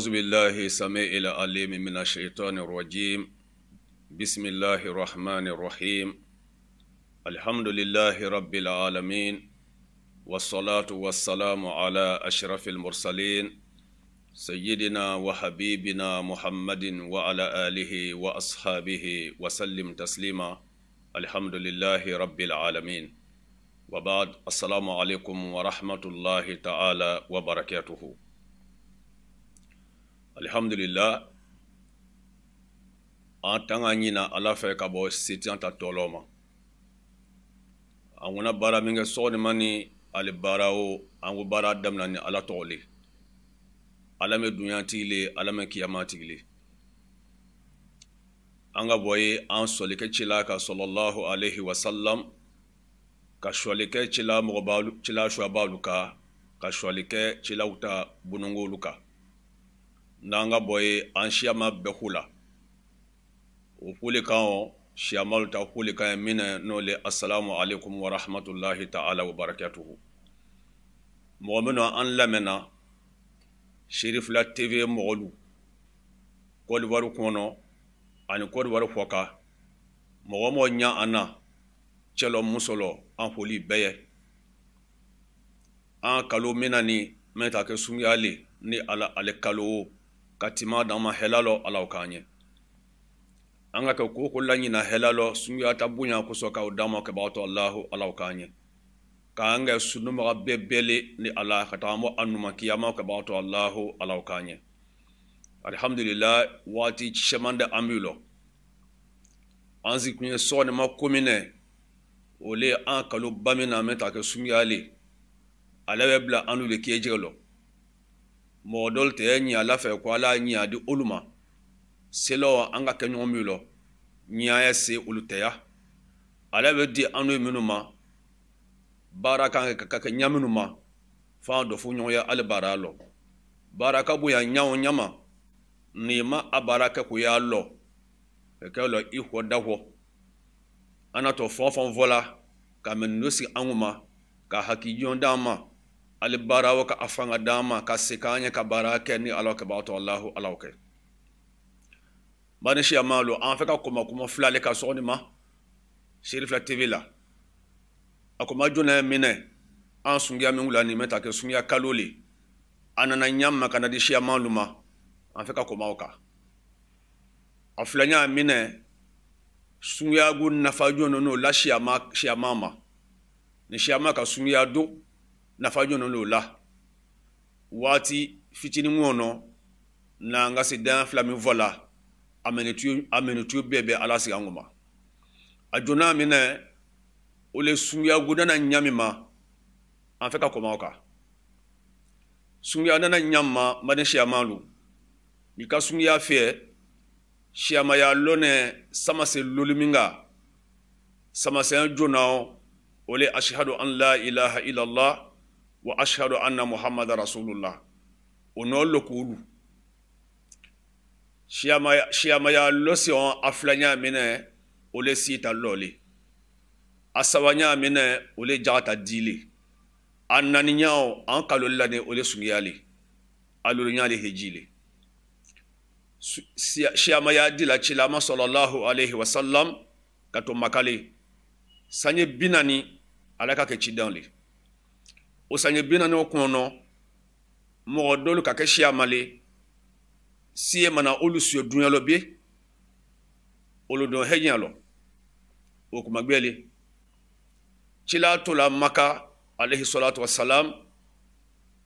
أعوذ بالله سميع العليم من الشيطان الرجيم. بسم الله الرحمن الرحيم. الحمد لله رب العالمين، والصلاة والسلام على أشرف المرسلين سيدنا وحبيبنا محمد وعلى آله وأصحابه وسلم تسليما. الحمد لله رب العالمين. وبعد، السلام عليكم ورحمة الله تعالى وبركاته. Alhamdulillah, an tanga ɲina Ala fɛ ka bɔ setiyan ta tɔɔrɔ ma. An kuna baara min kɛ sɔgɔma ni ale baara o, an ko baara daminɛ ni Ala tɔgɔ le. Ala mɛ dunya tigi le, Ala mɛ kiyama tigi le. An ka bɔ ye an sɔlikɛ cila ka sallallahu alaihi wasallam, ka sɔlikɛ cila mɔgɔbalu, cila suwabalu ka, ka sɔlikɛ cilaw ta bunungolu ka. N'an ka bɔ ye an siyama bɛɛ ku la. O folikan o, siyamalu ta folikan ye min ye, n'o le assalamu alaikum wa rahmatullahi ta'ala wa barakatuhu. Mɔgɔ minnu an lamɛnna Cherifla TV mɔgɔlu Côte d'Ivoire kɔnɔ ani Côte d'Ivoire kɔkan, mɔgɔ o mɔgɔ ɲa an na, cɛ lɔ muso lɔ, an foli bɛɛ ye. An kalo min na ni min ta kɛ sunya le ni Ala ale kalo o, ka tima d'an ma hɛla lɔ, Ala k'an ɲɛ. An ka kɛ ko ko laɲina hɛla lɔ, sunya ta bonya kosɔn k'aw d'an ma kɛbagatɔ Alahu, Ala k'an ɲɛ. K'an kɛ sunubaga bɛɛ bɛɛle ni Ala ka taga bɔ an numan kiyama kɛbagatɔ Alahu, Ala k'an ɲɛ. Alhamdulillah, waati caman de an b'i lɔ. An si kun ye sɔgɔma ko min nɛ, o le an kalo ba min na min ta kɛ sunya le. Ale bɛ bila an n'u de k'e jɛgɛ lɔ. Mɔgɔ dɔw tɛ ɲɛ Ala fɛ ko Ala ɲɛ di olu ma. Selaw an ka kɛ ɲɔgɔn min lɔ, ɲɛ ye se olu tɛ ya. Ale bɛ di an n'u minnu ma, baara kan ka kɛ ɲɛ minnu ma, f'an dɔ fɔ ɲɔgɔn ye ale baara lɔ. Baara ka bonya ɲa o ɲa ma, n'i ma a baara kɛ ko y'a lɔ, ka kɛ lɔ i kɔ da kɔ. An na tɔ fɛn o fɛn fɔ la, ka mɛ ninnu sigi an kun ma, ka hakili jɔn d'an ma, ale baara o ka a fanga d'an ma, ka se k'an ɲɛ ka baara kɛ ni Ala kɛbagatɔ Alahu, Ala kɛ. Bani siyama lo, an fɛ ka kɔma kuma fila le ka sɔgɔni ma Cherifla TV la. A kɔma jɔn ye minɛ, an sungiya min wula ni mɛ ta kɛ sungiya kalo le. A nana ɲa ma ka na di siyama lu ma, an fɛ ka kɔma o kan. A filanya minɛ, sungiya gu nafa jɔn n'o la siyama, siyama ma. Ni siyama ka sungiya do, nafa jɔn n'o la. Waati fitinin kɔnɔ, n'an ka se dan fila min fɔ la, a mɛnɛ tuyo bɛɛ bɛ Ala sigi an kun ma. A jɔnna minɛ, o le sungiya gu nana ɲa min ma, an fɛ ka kɔma o kan. Sungiya nana ɲa ma, manden siyama lu. N'i ka sungiya fiyɛ, siyamaya lɔnɛ sama se loli min kan, samasɛn jɔnna o, o le ashhadu an la ilaha illallah wa ashhadu anna muhammada rasulullah. O n'o lokolu. Siyamaya lɔsɔn a filanya minɛ, o le si ta lɔli. A sabanya minɛ, o le jaga ta dili. A naaninya o, an kalo la ni o le sungiyali. A lolunya le hejili. Siyamaya dila cilama sallallahu alaihi wasallam ka to makale. Sanye binani, ala ka kɛ cidan le. O sanye binani o kɔnɔ, mɔgɔ dɔlu ka kɛ siyama le, siye mana olu suye dunya lɔ bi, olu dɔn hɛɲɛ lɔ. O kuma gbɛli. Cila to la Maka, alayhi salatu wassalam,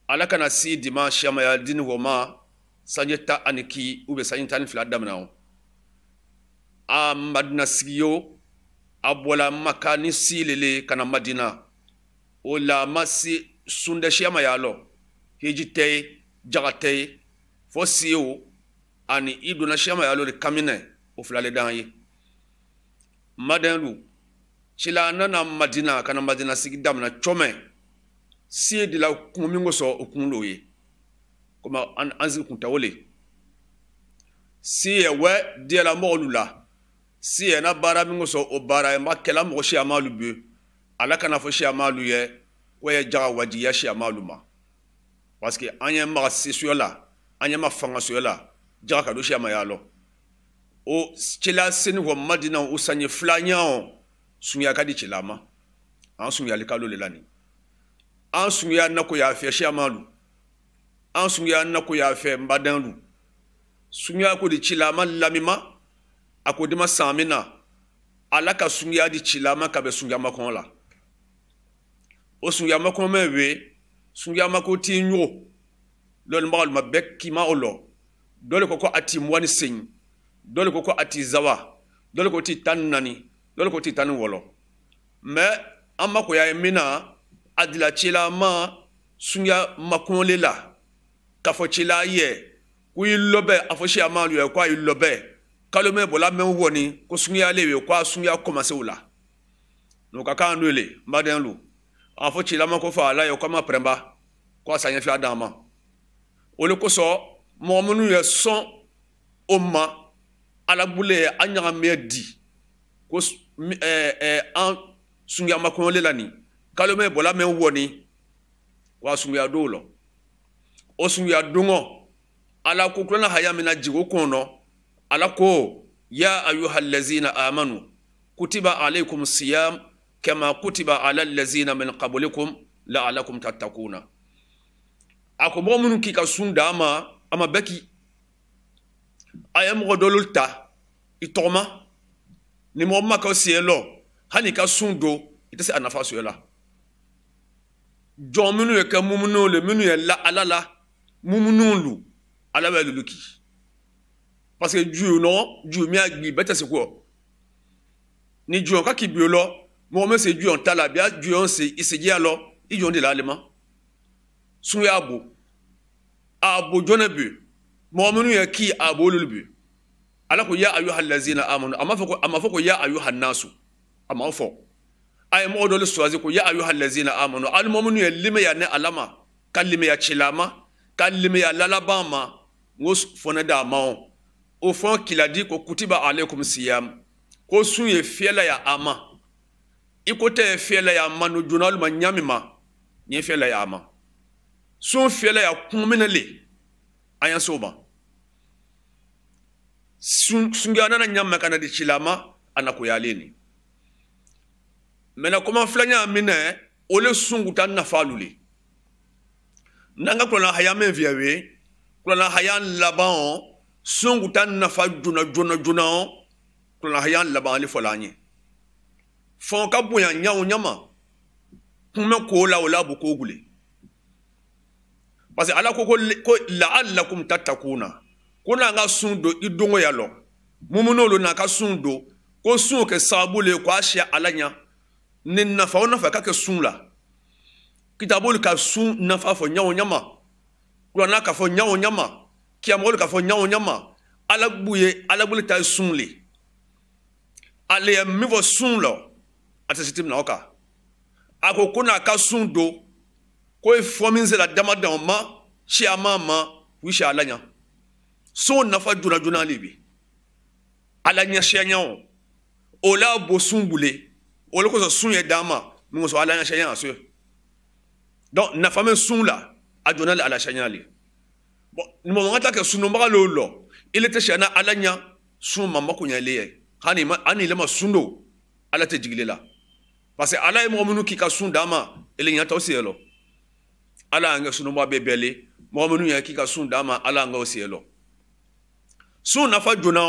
ala kana si dima siyamaya dini o ma, sanye ta ani ki, ou bien sanye 12 daminɛ o. A Madina sigi yo, a bɔla Maka ni si lele ka na Madina. O la ma si sundɛ siyamaya lɔ, heji tɛ ye, jaga tɛ ye, fo si o, ani i donna siyamaya lɔ de kaminɛ, o fila le d'an ye. Madɛnlu, cila nana Madina ka na Madina sigi daminɛ cɔmɛ, si de la kun min kosɔn o kun l'o ye. Komi an sigi kun tɛ o le. Si ye wɛ diyala mɔgɔlu la, si ye na baara min kosɔn o baara ye, n b'a kɛla mɔgɔ siyamalu bɛ, Ala kana fɔ siyamalu ye, ko ye jaga wajibiya siyamalu ma. Parce que an ye maga sesuya la, An ɲɛ ma fanga soya la jaga ka do siyama ya lɔ o cila seni wɔ Madina o sanye filanan sunya ka di cila ma an sunyali kalo le la nin an sunya nako y'a fɛ siyama lu an sunya nako y'a fɛ n baden lu sunya ko di cila ma lamima a ko di ma san min na Ala ka sunya di cila ma ka bɛ sunya makɔnɔ la o sunya makɔnɔ mɛ we sunya mako ti ɲo lɔnnibagaw ma bɛɛ kima o lɔ dɔ le ko ko a ti 28, dɔ le ko ko a ti zawa, dɔ le ko ti 14, dɔ le ko ti 16. Mais an makoya ye min na a dila cila ma sunya makɔnɔ le la k'a fɔ cila ye ko i lɔbɛ a fɔ siya ma lu ye ko a yi lɔbɛ kalo mɛ bɔla mɛ wɔni ko sunya le ye ko a sunya commencé o la n'o ka kan n'o le n baden lu a fɔ cila ma ko fɔ ala ye ko a ma pɛrɛnba ko a san ɲɛ fila d'an ma o le kosɔn mɔgɔ minnu ye sɔn o ma Ala bolo ye an ɲagamɛ di ko an sunya makɔnɔ le la nin kalo mɛ bɔla mɛ wɔni wa sunya don lɔ o sunya don Ala ko kuranɛ haya min na jigo kɔnɔ Ala ko ya ayyuhallazina amanu kutiba alaykum siyam kama kutiba ala allazina min qablikum la'allakum tattakuna. A ko mɔgɔ minnu k'i ka sun d'a ma a ma bɛɛ k'i a ye mɔgɔ dɔlu ta i tɔgɔma ni mɔgɔ ma ka siɲɛ lɔ hali i ka sun don i tɛ se a nafa sɔrɔ la jɔn minnu ye kɛ mumuniw le minnu ye la Ala la mumuniw lu Ala bɛ lulu ki parce que ju nɔ ju mi a gbi bɛɛ tɛ se kɔ ni jɔn ka k'i bi lɔ mɔgɔ min se jɔn ta la bi a jɔn se i segiya lɔ i jɔn de la ale ma sun y'a bo a bo jɔn bi mɔgɔ minnu ye k'i a bo olu bi Ala ko ya ayyuhallazina amanu a ma fɔ ko ya ayyuhannasu a ma fɔ a ye mɔgɔ dɔlu suwazi ko ya ayyuhallazina amanu ali mɔgɔ minnu ye limeya ne Ala ma ka limeya cila ma ka limeya lalaban ma n ko fɔnɛ d'a ma o fɔn kiladi ko kutiba alaykum siyam ko sun ye fiyɛla ya a ma i ko tɛ ye fiyɛla ya a ma no joona walima ɲami ma nin ye fiyɛla ya a ma sun fiyɛla ya kun minɛ le an y'an se o ma sunkuya nana ɲama ka na di cila ma a nakoyalen ni maintenant kuma filanan minɛ o le sunkuta nafa lu le n'an ka kuranɛ haya min fiyɛ we kuranɛ haya laban sunkuta nafa joona joona joona kuranɛ haya laban ale fɔla an ye fɔn ka bonya ɲa o ɲama kun bɛ ko la o la bo ko gule parce que Ala ko ko la'allakum tattakuna ko n'an ka sun don i dongo ya lɔ mumunolu n'a ka sun don ko sun kɛ sababu le ko a siya Ala ɲa ni nafa o nafa ka kɛ sun la kitabolu ka sun nafa fɔ ɲa o ɲama kuranna ka fɔ ɲa o ɲama kiyamɔgɔlu ka fɔ ɲa o ɲama Ala bu ye Ala bolo ta ye sun le ale ye min fɔ sun lɔ a tɛ se tɛmɛ o kan a ko ko n'a ka sun don ko ye fɔ min sera dama ma siya ma k'u si Ala ɲa sun nafa joona joona le bi Ala ɲɛsiya ɲa o o la bo sun bule o le kosɔn sun ye d'an ma min kosɔn Ala ɲɛsiya ɲa so donc nafa min sun la a jɔnna le Ala ɲa le bon mɔgɔ ka taa kɛ sunbaga l'o lɔ ile tɛ siya na Ala ɲa sun ma mako ɲɛ le ye hali ile ma sun don Ala tɛ jigin la parce que Ala ye mɔgɔ minnu k'i ka sun d'an ma ele ɲɛ t'aw sen lɔ Ala y'an kɛ sunba bɛɛ bɛɛ le mɔgɔ minnu ye k'i ka sun d'an ma Ala y'an k'aw sen lɔ sun nafa joona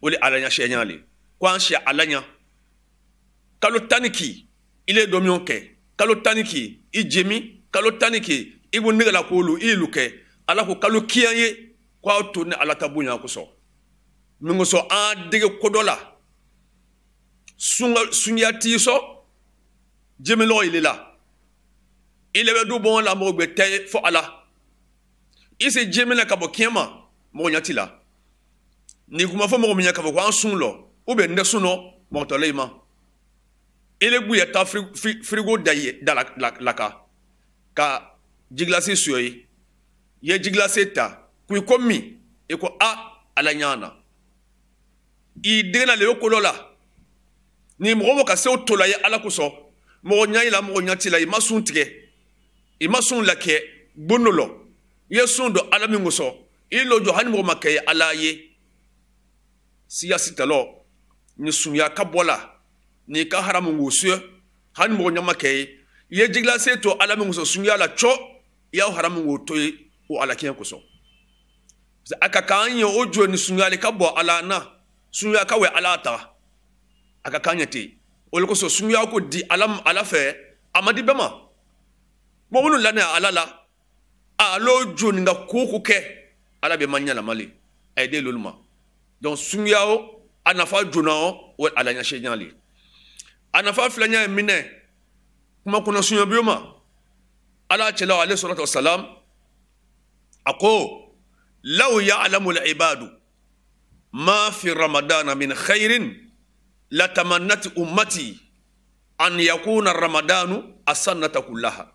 o le Ala ɲɛ siya le ko an siya Ala ɲa kalo 10 ki ile dɔ min kɛ kalo 10 ki i jemi kalo 10 ki i ko nege la k'olu i y'olu kɛ Ala ko kalo kiyan ye ko aw to ni Ala ta bonya kosɔn min kosɔn an dege ko dɔ la sunya t'i sɔn jemilɔgɔ ile la ile bɛ du bɔn la mɔgɔ bɛ tɛ fɔ Ala i se jemina ka bɔ kiɲɛ ma mɔgɔ ɲɛ t'i la n'i kuma fɔ mɔgɔ min ɲɛ k'a fɔ ko an sun lɔ ou bien n tɛ sun nɔ mɔgɔ tɔ la i ma ile bu ye taa frigo da ye da la ka jigilase suyɔ ye i ye jigilase ta k'i ko min i ko a Ala ɲa na i degena le ko dɔ la ni mɔgɔ mɔgɔ ka se o to la ye Ala kosɔn mɔgɔ ɲɛ i la mɔgɔ ɲɛ t'i la i ma sun tigɛ i ma sun lakɛ bon dɔ lɔ i ye sun don Ala min kosɔn I lɔ jɔ hali mɔgɔ ma kɛ ala ye siya sitalɔ ni sunya ka bɔ la n'i ka haramu k'o suye hali mɔgɔ ɲama kɛ ye i ye jigilase to ala min kosɔn sunya la cɔ i y'aw haramu k'o to ye o ala kiɲɛ kosɔn a ka kan ye o jɔ ni sunyali ka bɔ ala na sunya ka wɛ ala ta a ka kan ye ten o le kosɔn sunya ko di ala ala fɛ a ma di bɛɛ ma mɔgɔ minnu lanɛ ala la a l'o jɔ nin ka ko ko kɛ ala bɛ ma ɲɛnama le a ye den lolu ma donc sunya o a nafa joona o ala ɲɛsenya le a nafa filanan ye minɛ kuma kɔnɔ sunya bi ma ala cɛla ale sɔrɔ salam a ko law ya'lamu al-ibadu ma fi ramadana min khairin latamannat ummati an yakuna ramadanu as-sanata kullaha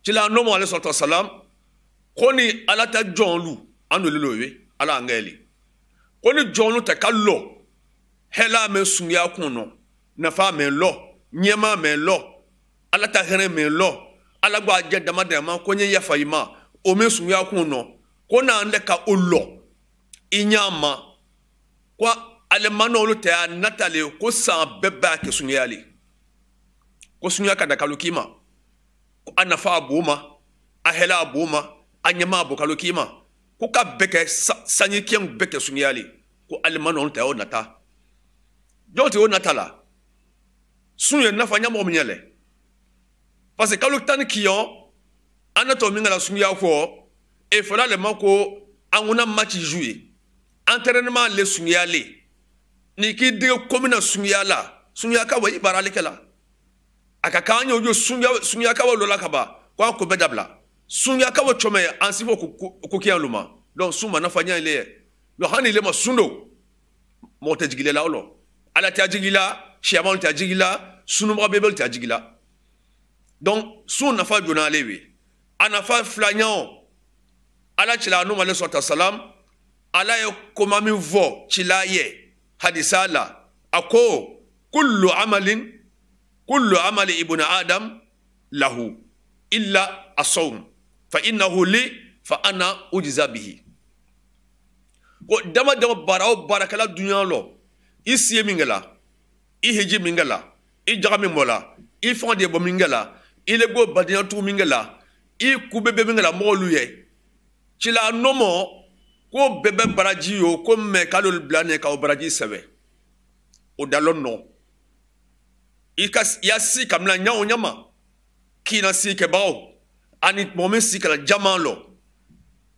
cila nomo ale sɔrɔ salam ko ni ala ta jɔnlu an dolu lo ye ala angeli ko ni jɔnlu tɛ ka lɔ hɛla mɛ sunya kɔnɔ nafa mɛ lɔ ɲɛma mɛ lɔ ala ta hɛrɛ mɛ lɔ ala gba jɛ dama dama ko n ye yafa i ma o mɛ sunya kɔnɔ ko n'an tɛ ka o lɔ i ɲa ma ko ale ma n'olu tɛ a natale ko san bɛɛ b'a kɛ sunya le ko sunya ka da kalo k'i ma ko a nafa b'o ma a hɛlɛ b'o ma a ɲɛma b'o kalo k'i ma ko ka bɛɛ kɛ sanji kɛn bɛɛ kɛ sunya le ko ale ma n'olu tɛ o nata jɔn tɛ o nata la sun ye nafa ɲɛmɔgɔ min yɛlɛ parce que kalo tan ni kiyɔn an na tɔ min kana sunya kɔ e fɔla le ma ko an kunna match jouer entraînement le sunya le n'i k'i dege ko min na sunya la sunya ka wa i baara ale kɛ la a ka kan an y'o sunya ka wa lɔ la ka ban ko an ko bɛɛ dabila sunya ka wa cɔmɛ an si fɔ ko kiyan lu ma donc sun ma nafa ɲɛ ile ye donc hali ile ma sun don mɔgɔ tɛ jigin la o lɔ ala tɛ jigin la siyamanw tɛ jigin la sunubaga bɛɛ tɛ jigin la donc sun nafa jona ale ye a nafa filanan ala cila anu ale sɔrɔ salam ala ye koma min fɔ cila ye hadisa la a ko kullu amalin kullu amali ibn adam lahu illa as-sawm fa innahu li fa ana ujza bihi ko dama dama baara o baarakɛla dunya lɔ i si ye min kɛ la i heji min kɛ la i jaga min bɔ la i fanga de bɔ min kɛ la i le go badenya tugu min kɛ la i ku bɛɛ bɛ min kɛ la mɔgɔlu ye cila nɔmɔ ko bɛɛ bɛ baraji yo ko mɛ k'ale bila ne k'aw baraji sɛbɛ o dalɔ nɔ i ka ya si kamina ɲa o ɲama k'i na si kɛbagaw ani mɔgɔ min si kɛla jama lɔ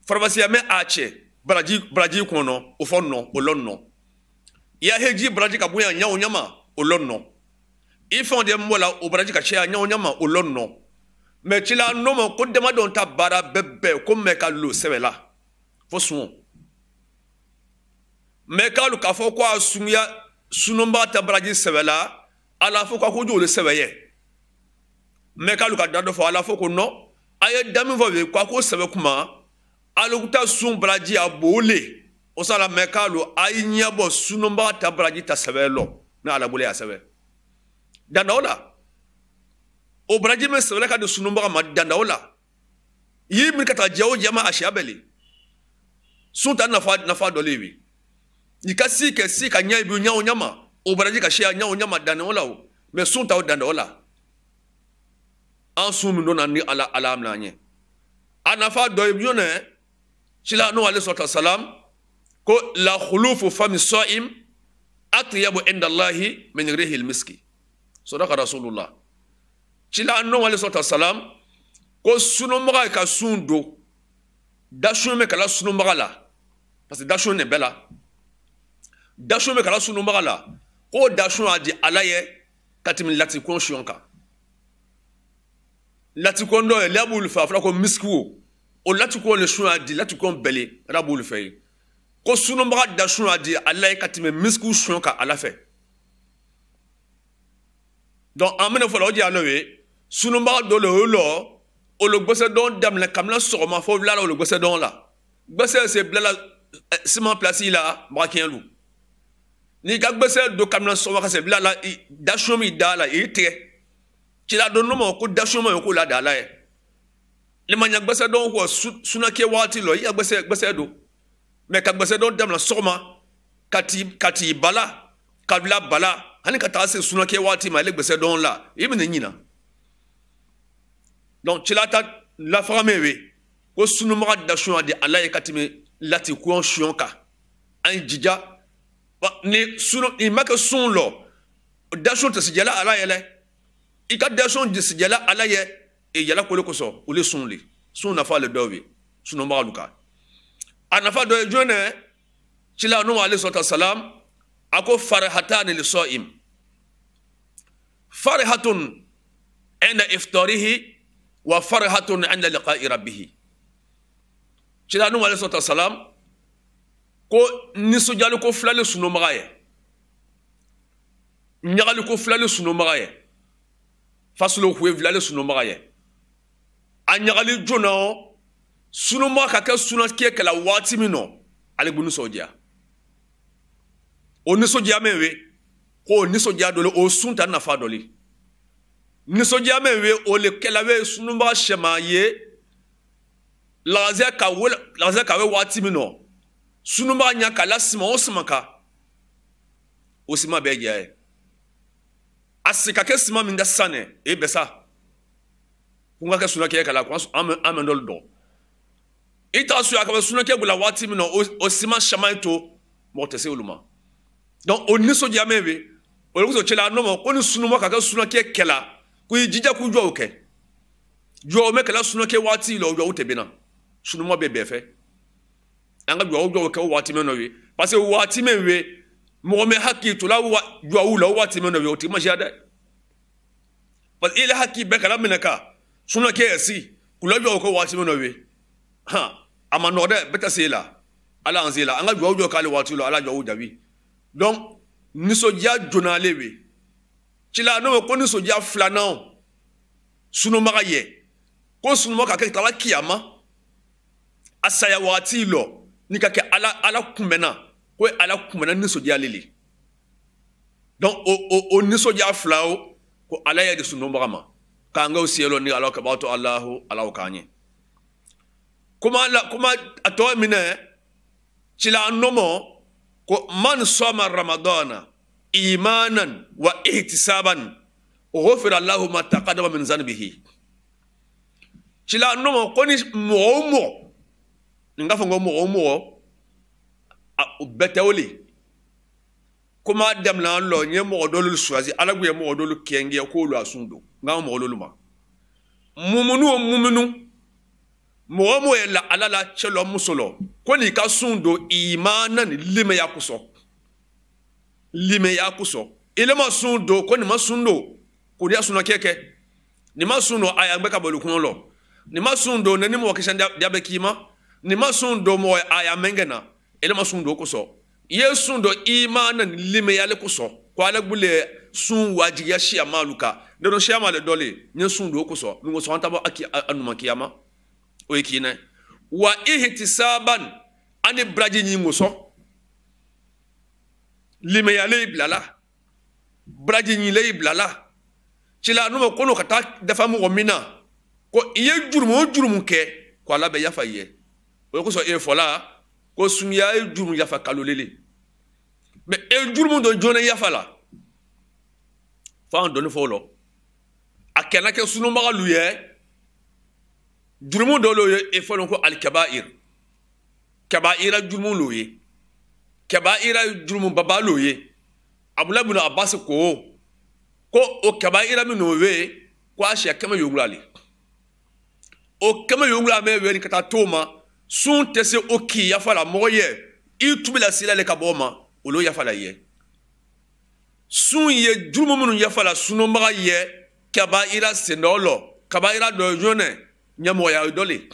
farabasiya mɛ a cɛ baraji kɔnɔ o fɔ nɔ o lɔ nɔ i ya heji baraji ka bonya ɲa o ɲama o lɔ nɔ i fɛnw de mɔ la o baraji ka caya ɲa o ɲama o lɔ nɔ mɛ cila nɔmɔ ko damadenw ta baara bɛɛ bɛɛ ko mɛ ka lo sɛbɛ la fo sun mɛ k'alu k'a fɔ ko a sunya sununba ta baraji sɛbɛ la ala fo ka ko joli sɛbɛ ye mɛ k'alu ka da dɔ fɔ ala fo ko nɔ a ye da min fɔ bi ko a ko sɛbɛ kuma alu ta sun baraji a b'o le o sala mɛ k'alu a ye ɲɛ bɔ sununba ta baraji ta sɛbɛ lɔ ne ala bolo y'a sɛbɛ danda o la o baraji min sɛbɛla ka di sununbaga ma danda o la yiri min ka taa jɛ o jɛma a siya bɛɛ le sun ta nafa dɔ le bi i ka si kɛ si ka ɲɛ i bi ɲɛ o ɲɛ ma o baraji ka siya ɲɛ o ɲɛ ma danda o la o mɛ sun ta o danda o la an sun min donna ni ala ala minɛ an ye a nafa dɔ ye yɔnɛ sila n'o ale sɔrɔ salam ko la khulufu fami sa'im atyabu inda Allahi min rihil miski sadaqa rasulullah cila n'o ale sɔrɔ salam ko sunubaga ka sun don dasun bɛ kala sunubaga la parce que dasun ne bɛɛ la dasun bɛ kala sunubaga la k'o dasun a di ala ye ka tɛmɛ latikɔn siyɔn kan latikɔn dɔ ye lɛ b'olu fɛ a fɔra ko misikiwo o latikɔn le sun a di latikɔn bɛle ala b'olu fɛ yen ko sunubaga dasun a di ala ye ka tɛmɛ misikiw siyɔn kan ala fɛ donc an bɛna fɔlɔ o jɛ n'o ye sunubaga dɔ le o lɔ o le gbɛsɛ dɔn daminɛ kabini sɔgɔma fo wula la o le gbɛsɛ dɔn la gbɛsɛ se bila la siman pilasi la mɔgɔ kɛɲɛ lu n'i ka gbɛsɛ don kabini sɔgɔma ka se bila la dasun min da la i tigɛ cila dɔn n'o ma ko dasun ma ye k'o la da la ye Ni ma ɲa gbɛsɛ dɔn kɔ sunakɛ waati lɔ i ya gbɛsɛ gbɛsɛ don mɛ ka gbɛsɛ dɔn daminɛ sɔgɔma ka t'i bala ka bila bala hani ka taa se sunakɛ waati ma ale gbɛsɛ dɔn la i bɛna ɲina. Donc cila ta lafaga min ye ko sunumaga da sunya di ala ye ka tɛmɛ lati kuwan suɲɔ kan. An jija ni sunu i ma kɛ sun lɔ dasun tɛ sijala ala ye dɛ i ka dasun tɛ sijala ala ye e yala kolo kosɔn olu sun le sun nafa le dɔw ye sunubagalu kan. A nafa dɔ ye jɔn ye cila nuhu alayhi salatu wasalam a ko farihatani li sa'im farihatun inda iftarihi wa farihatun inda liqa'i rabbihi. Cila nuhu alayhi salatu wasalam ko nisɔndiyali ko fila le sunubaga ye ɲagali ko fila le sunubaga ye fasolo huye fila le sunubaga ye. A ɲagali joona o sunubaga ka kɛ sunakɛ kɛla waati min nɔ ale bɛ nisɔndiya o nisɔndiya min ye k'o nisɔndiya dɔ le o sun ta nafa dɔ le nisɔndiya min ye o le kɛla ye sunubaga sɛma ye lagazɛ ka bɛ waati min nɔ sunubaga ɲa k'a la sima o sima kan o sima bɛɛ diya ye. A si ka kɛ sima min da sisan dɛ e bɛ sa ko n ka kɛ sunakɛ kala ko an bɛ dɔlu dɔn i t'a suya ka bɛ sunakɛ bila waati min na o sima caman to mɔgɔ tɛ se olu ma. Donc o nisɔndiya min bɛ o de kosɔn cɛla n'o ma ko ni sunuma ka kɛ sunakɛ kɛla ko i jija k'u jɔ o kɛ jɔ o mɛ kɛla sunakɛ waati la o jɔ o tɛ bɛn na sunuma bɛ bɛɛ fɛ. An ka duwawu dɔw kɛ waati min nɔ ye parce que waati min ye mɔgɔ min hakili tola duwawu la waati min nɔ ye o tɛ masiya dɛ parce que i la hakili bɛɛ kala minɛ ka sunakɛ yɛ si k'u la duwawu kɛ waati min nɔ ye han a ma nɔgɔ dɛ bɛɛ tɛ se la ala an se la an ka duwawu dɔw k'ale waati la ala duwawu jaabi. Donc nisɔndiya jonna ale ye cila n'o ko nisɔndiya filanan sunubaga ye ko sunubaga ka kɛ kala kiyama a saya waati lɔ ni ka kɛ ala ala kunbɛnna ko ala kunbɛnna nisɔndiyali le. Donc o nisɔndiya fila o ko ala y'a di sunubaga ma k'an k'o siyɛlɔ ni ala ka b'a to alahu ala k'an ye. Kuma la kuma a tɔ minɛ cila nɔmɔ ko man sɔma ramadana imanan wa ihtisaban ghufira lahu ma taqaddama min zanbihi. Cila nɔmɔ ko ni mɔgɔ o mɔgɔ n k'a fɔ ko mɔgɔ o mɔgɔ o bɛɛ tɛ o le komi a daminɛ lɔ n ye mɔgɔ dɔlu suwazi ala kun ye mɔgɔ dɔlu kɛngɛ k'olu a sun don n k'an mɔgɔ dɔlu ma mumunu o mumunu mɔgɔ o mɔgɔ ye la ala la cɛ lɔ muso lɔ ko n'i ka sun don imana ni limaya kosɔn limaya kosɔn i le ma sun don ko nin ma sun don k'o de y'a sunakɛ kɛ nin ma sun don a y'a gbɛ ka boli kungo lɔ nin ma sun don ne ni mɔgɔ kisɛ jabɛ k'i ma ni ma sun don mɔgɔ a y'a mɛnkɛ na ele ma sun don kosɔn i ye sun don imana ni limeyale kosɔn ko ale bule sun wajibiya siya maalu kan ne don siya maale dɔ le n ye sun don kosɔn ni kosɔn an ta bɔ a numan kiyama o ye kinɛ wa ihtisaban ani baraji ɲini kosɔn limeyale bilala baraji ɲinile bilala cila n'o ma ko n'o ka taa dafa mɔgɔ min na ko i ye jurumu o jurumu kɛ ko ala bɛ yafa i ye. O kosɔn e fɔla ko sunya ye jurumu yafa kalo lele mɛ e jurumu dɔ jɔn yafa la f'an dɔnni fɔ o lɔ a kɛnɛ kɛ sunubagalu ye jurumu dɔ l'o ye e fɔlɔ ko alikabair kabaira jurumu l'o ye kabaira jurumu baba l'o ye Abdulayi bin Abbas ko o kabaira min n'o ye ko a siya 700 le o 700 mɛ wɛri ka taa t'o ma sun tɛ se o k'i yafa la mɔgɔ ye i tubila sira le ka bɔ o ma olu yafa la ye sun ye jurumu minnu yafa la sunubaga ye kabaira sendɔ lɔ kabaira dɔ ye jɔn ɲɛmɔgɔya ye dɔ le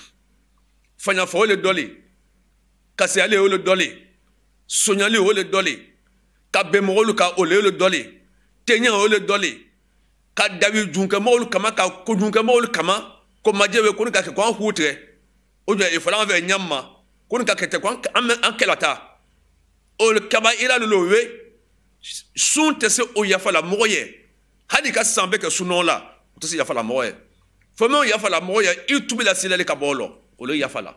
faɲafɔ le dɔ le kasiyali o le dɔ le soɲali o le dɔ le ka bɛn mɔgɔlu kan o le dɔ le tɛɲɛ o le dɔ le ka dabi junkɛ mɔgɔlu kama ka kojunkɛ mɔgɔlu kama ko majɛ bɛ ko ni ka kɛ ko an k'u tigɛ o jɔ e fɔla an fɛ ɲama ko ni ka kɛ tɛ ko an kɛlɛ ta o kabaira le o ye sun tɛ se o yafa la mɔgɔ ye hali ka san bɛɛ kɛ sunɔgɔ la o tɛ se yafa la mɔgɔ ye. Fɛn min yafala mɔgɔ ye i tubi la silali ka bɔ o lɔ olu yafala.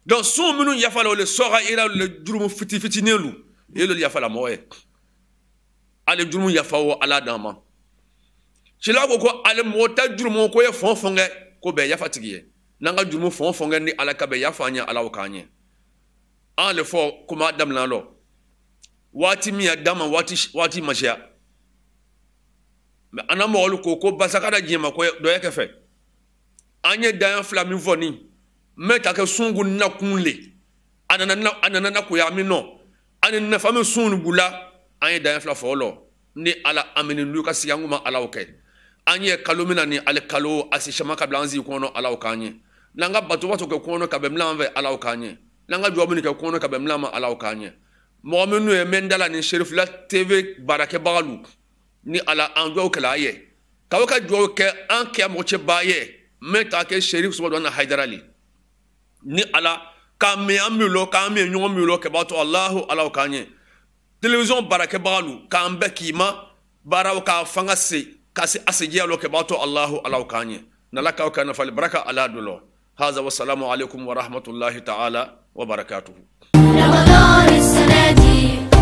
Donc sun minnu yafala o le sɔga ira le jurumu fiti fitinin lu elu yafala mɔgɔ ye. Ale jurumu yafa o ala d'an ma. Cila ko ale mɔgɔ ta jurumu ko ye fɔn fɔn kɛ ko bɛɛ yafa tigi ye. N'an ka jurumu fɔn fɔn kɛ ni ala ka bɛɛ yafa an ye ala o k'an ye. An le fɔ kuma daminɛ lɔ. Waati min ya d'an ma waati ma siya. Mais an na mɔgɔlu ko basaka da diɲɛ ma ko dɔ ye kɛfɛ. An ye daɲɛ fila min fɔ nin mɛ ta kɛ sunkun nakun le. A nana na koya min nɔ. Ani nafa min sun bula an ye daɲɛ fila fɔ o lɔ. Ni ala amini n'u ka sigi an kuma ala o kɛ. An ye kalo min na ni ale kalo a si caman ka bila an sigi kɔnɔ ala o k'an ye. N'an ka bato bato kɛ kɔnɔ ka bɛn milan fɛ ala o k'an ye. N'an ka jɔ minnu kɛ kɔnɔ ka bɛn milan ma ala o k'an ye. Mɔgɔ minnu ye mɛn da la ni Cherifila TV baarakɛbagalu ni ala an duwawu kɛla a ye. K'aw ka duwawu kɛ an kɛ mɔgɔ cɛba ye mɛ t'a kɛ Cherif Sumadona Hayidara le. Ni ala k'an mɛn an mi lɔ k'an mɛn ɲɔgɔn mi lɔ kɛ b'a to Alahu ala o k'an ye. Télévision baarakɛbagalu k'an bɛɛ k'i ma baaraw k'a fanga se ka se a sejiya lɔ kɛ b'a to Alahu ala o k'an ye. N'ala k'aw kɛ nafali baraka ala do lɔ. Haza wa salamu alaikum wa rahmatullahi ta'ala wa barakatuhu. رمضان السنة دي.